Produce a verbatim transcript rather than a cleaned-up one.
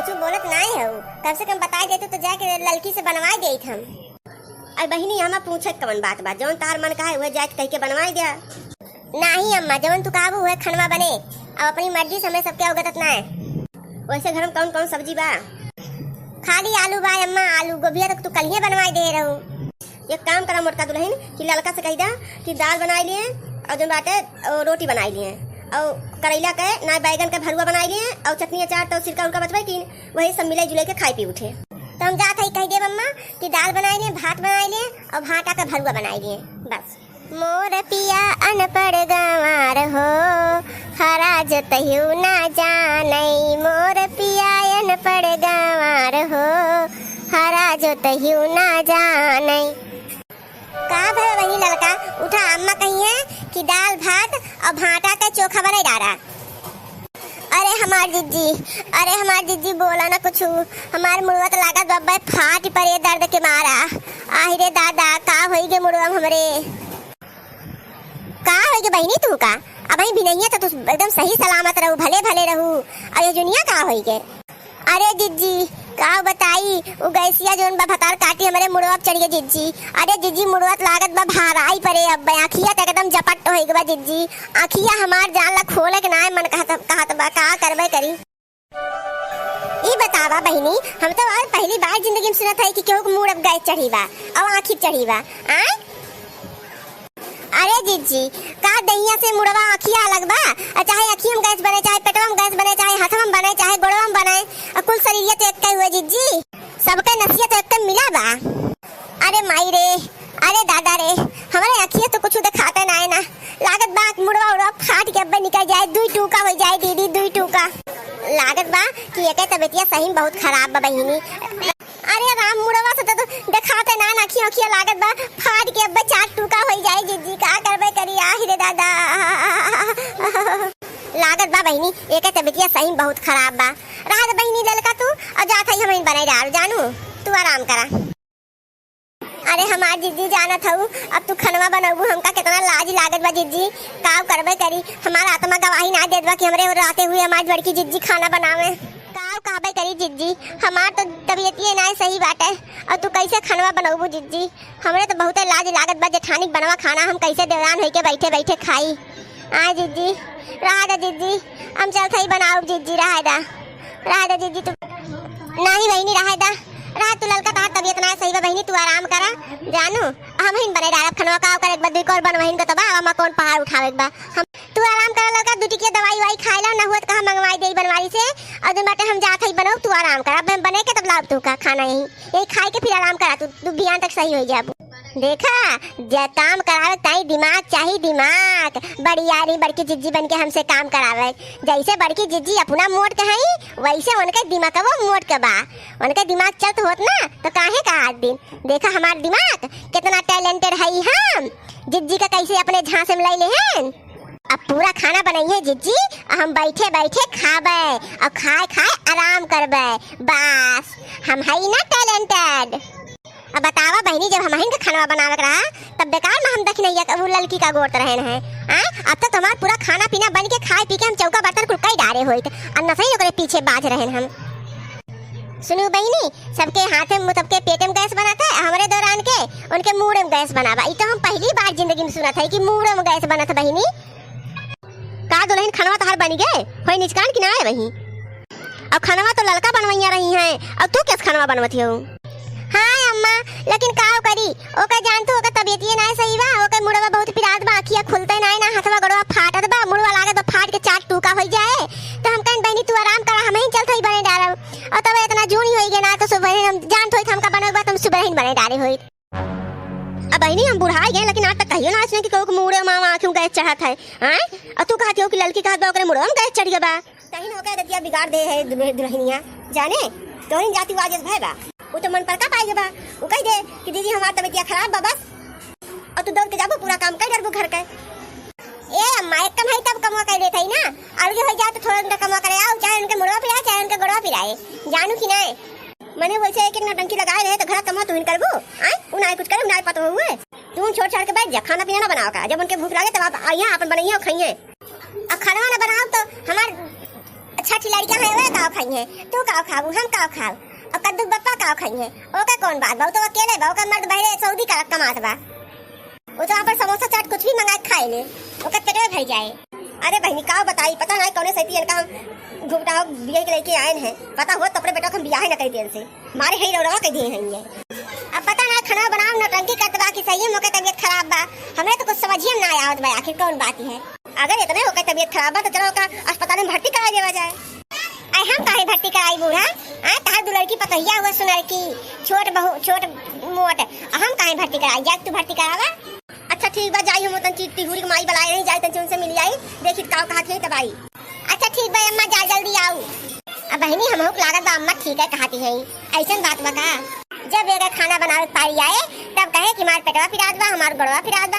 कुछ बोलत नाहीं हऊ, कम से कम बताइ देतू तो जाके ललकी से बनवाइ देइत हम। अरे बहिनी, हमा पूछे के कवन बात बा, जौन तहार मन कहे उहे जाके कहि के बनवाइ द्या। नाहीं अम्मा, जौन तू कहबू उहे खनवा बने। अब अपनी मर्जी से हमें सबके अवगतत नाहीं। वैसे घर में कौन कौन सब्जी बा? खाली आलू बा अम्मा, आलू गोभिया तक तू कलिये बनवाइ दे रहू। एक काम करा मोटका दुलहिन कि ललका से कहि द्या कि दाल बनाइ लिए और जौन बाटे, ओ, रोटी बनाइ लिए और करैला के ना बैगन के भरुआ बनाइ लिए और चटनी अचार तो सिरका उरका बचबे कि वही सब मिलाइ जुलाइ के खाइ पी उठे। तो हम जात हई कहि देब अम्मा कि दाल बनाइ लिए, भात बनाइ लिए और भाटा का भरुआ बनाइ लिए, बस। मोर पिया अनपढ़ गंवार हो, हरा जोतहियो ना जानई। मोर पिया अनपढ़ गंवार हो, हरा जोतहियो ना जानई। का भवा बहिनी ललका, उठा, अम्मा कहिहैं कि दाल भात और भाटा के चोखा बनाइ डारा। अरे हमार जिज्जी, अरे हमार जिज्जी, बोला ना कुछ। हमार मुड़वा तो लागत बा अब्बे फाट परे दर्द के मारा। आहि रे दादा, का होइगे मुड़वा में हमरे? का होइगे बहिनी तू का? अबहीं बिनहिया तो तू एकदम सही सलामत रहू, भले भले रहू। अब ये जुनिया का होइगे? अरे जिज्जी, का बताई, उ गैसिया जौन बा भतार काटी हमरे मुड़वा पे चढ़िगे जिज्जी। अरे जिज्जी, मुड़वा त लागत बा भाराई परे, अब आँखिया त एकदम जपट होइगे बा जिज्जी। आँखिया हमार जान ला खोले के नाय मन कहत, कहत बा, का करबे करी। ई बतावा बहिनी, हम तो आज पहली बार जिंदगी में सुनत हई कि केहू के मुड़ अब गैस चढ़ी बा, अब आँखी पे चढ़ी बा। आय? अरे जिज्जी, का दहिया से मुड़वा आँखिया अलग बा? आ चाहे अँखिया में गैस बने, चाहे पेटवा में गैस बने, चाहे हथवा में बने, चाहे गोड़वा में बने, आ कुल शरीरिया तो एक्के हुए जिज्जी, सबके नसिया तो एक्के मिला बा। अरे माई रे, अरे दादा रे, हमरे अँखिया तो कुछ देखाते नाय ना, लागत बा मुड़वा उड़वा फाट के अब्बे निकल जाए, दुई टूका हो जाए दीदी, दुई टूका। लागत बा कि एके तबियतिया सही में बहुत खराब बा बहिनी। अरे राम, मुड़वा से तो, तो देखाते ना, ना खियो खियो लागत बा, फाट के अब्बे चार टुका होई जाए जिज्जी, का करबे करी, आहि रे दादा। लागत बा बहिनी, एके तबियतिया सही में बहुत खराब बा। रहा दे बहिनी ललका तू, और जात हई हमहिन बनाई डाल, जानू, तू आराम करा। अरे हमार जिज्जी जानत हऊ, अब तू खनवा बनउबू, हमका केतना लाज लागत बा जिज्जी, का करबे करी, हमार आत्मा गवाही ना देत बा कि हमरे रहते हुए हमार बड़की जिज्जी खाना बनावे। का कहबे करी जिज्जी, हमार तो तबियतिये नाय सही बाटे, और तू कैसे खनवा बनउबू जिज्जी? हमरे तो बहुते लाज लागत बा, जेठानी के बनवा खाना हम कैसे देवरान होइके बैठे बैठे खाई? आ जिज्जी, रहा दा जिज्जी, हम चलत हई बनाउब जिज्जी, रहा दा, रहा दा जिज्जी, तू नहीं बहिनी, रहा दा, रहा तू ललका, तहार तबियत नाय सही बा बहिनी, तू आराम करा जानू, हमहिन बने डालब खनवा, का करे एक बार दुई कौर बनवहिन को तो बा, अब हम कौन पहाड़ उठावे के बा, हम तू आराम करा ललका, दू टिकिया दवाई उवाई खाए ला, ना हुआ त कहा मंगवाई देई बनवारी से। और दिन बाटे हम जात हई बनउब, तू आराम करा। अब हम बने के तब लाउब तू का खाना यही, यही खाए के फिर आराम करा तू, तू बिहान तक सही हो जाबू। देखा, जे काम करावे ताई दिमाग चाही, दिमाग। बड़ी यारी बड़की जिज्जी बन के हमसे काम करावे। जैसे बड़की जिज्जी अपना मोट के हई, वैसे उनके दिमागवो मोट के बा। उनके दिमाग चलत होत ना, तो काहे का आज दिन। देखा हमार दिमाग, कितना talented हई हम। जिज्जी का कैसे अपने झांसे में ले ले हैं। अब पूरा खाना बनइहे जिज्जी, आ हम बैठे बैठे खाबे, और खाए खाए आराम करबे। बस, हम हई ना talented। अब बतावा बहिनी, जब हमहिन के खानवा बनावे के रहा, तब बेकार में हम दखिनैया के, वो ललकी का गोरत रहेन हैं। आय, अब तो तुम्हार पूरा खाना पीना बन के, खाए पी के हम चौका बर्तन कुल कई डारे होइत, और नसैन ओकरे पीछे बाझ रहेन हम। सुनू बहिनी, सबके हाथे में, सबके पेटे में गैस बनत है, हमरे दौरान के, उनके मूड़े में गैस बनावा। ई तो हम पहली बार जिंदगी में सुनत है कि मूड़े में गैस बनत बहिनी। का दुलहिन, खनवा तहार बनि गए? होई निचकान कि ना आए वही? अब खनवा तो ललका बनवैया रही हैं, अब तू कैसे खनवा बनवत हो? हाँ अम्मा, लेकिन का करी, ओकर जानत हो, ओकर तबियतिये नाय सही बा, ओकर मुड़वा बहुत पिरात बा, अखिया खुलते नाय ना, हथवा गोड़वा फाटत बा, मुड़वा लागत बा फाट के चार टूका होई जाए। तो हम कहन बहिनी तू आराम करा, हमहिन चलत हई बने डालब। और तब इतना जून ही होई गया ना, तो सुबह हम जानत होई हमका बने बा, तुम सुबह ही बने डाले होई। अब बहिनी हम बुढ़ाई गए, लेकिन आज तक कहियो ना सुने कि केहू के मुड़े में आँखी में गैस चढ़त है, हैं? और तू कहत हो कि ललकी कहत बा ओकरे मुड़वा में गैस चढ़ गया बा। तहिन ओके दतिया बिगाड़ दे है दुल्ह-, दुल्हनिया, जाने? तोहरिन जाति वाजस भय बा। वो तो मन पर का पाएगे बा, वो कह दे कि दीदी हमार तबियतिया खराब बा बस। और तू दौड़ के जाबो पूरा काम कर डरबो घर के। ए अम्मा, एक कम है तब कमवा कर लेत है ना, अलगे हो जाए तो थोड़ा उनका कमवा करे आओ, चाहे उनके मुड़वा पिराए, चाहे उनके गोड़वा पिराए, जानू कि नहीं? मने वैसे एक एक नौटंकी लगाए रहे तो घर कमवा तुहिन करबो, आय? उ नाय कुछ करे, उ नाय पतो हुए। तू छोड़ छाड़ के बैठ जा, खाना पीना ना बनाओ का, जब उनके भूख लागे तब आप आइया अपन बनइया और खाइए। अब खाना ना बनाओ तो हमार छठी लड़िका है, वह काव खाई है, तू काव खाऊ, हम काव खाऊ, और कद्दू के बप्पा काव खाई है, ओके कौन बात बा? उ तो अकेले बा, ओकर मर्द बहरे सऊदी का कमात बा, उ तो अपन समोसा चाट कुछ भी मंगाए खाए ले, ओकर पेटवे भर जाए। अरे बहिनी, काव बताई, पता नाहीं कौने सैती इनका हम घुघुटाव बियाह के लेके आए हैं, पता होत तो अपने बेटा को हम बियाह ही न कर देन से, मारे है रौरवा कह दिए हैं ये। अब पता नाहीं खाना बनाव नौटंकी करत बा कि सही में ओकर तबीयत खराब बा, हमरे तो कुछ समझिए में ना आवत बा, आखिर कौन बात है। अगर इतने ओकर तबीयत खराब बा तो चलो ओका अस्पताल में भर्ती करा देवा जाए। अरे हम काहे भर्ती कराई बूढ़ा? आए तहार दुलर की पतोहिया हुआ सुनर की, छोट बहु, छोट मोट, हम काहे भर्ती कराई? जा तू भर्ती करावा। अच्छा ठीक बा, जाई हम तन ची-, टिहुरी के माई बलाए रही, जाई तन उनसे मिली आई, देखी काव कहा थी तब आई। अच्छा ठीक बा अम्मा, जा जल्दी आऊ। अब बहिनी हमहू के लागत बा अम्मा ठीक है कहा थी है, ऐसन बात बा का? जब एकर खाना बनावे के पारी आए तब कहे कि हमार पेटवा पिरात बा, हमार गोड़वा पिरात बा,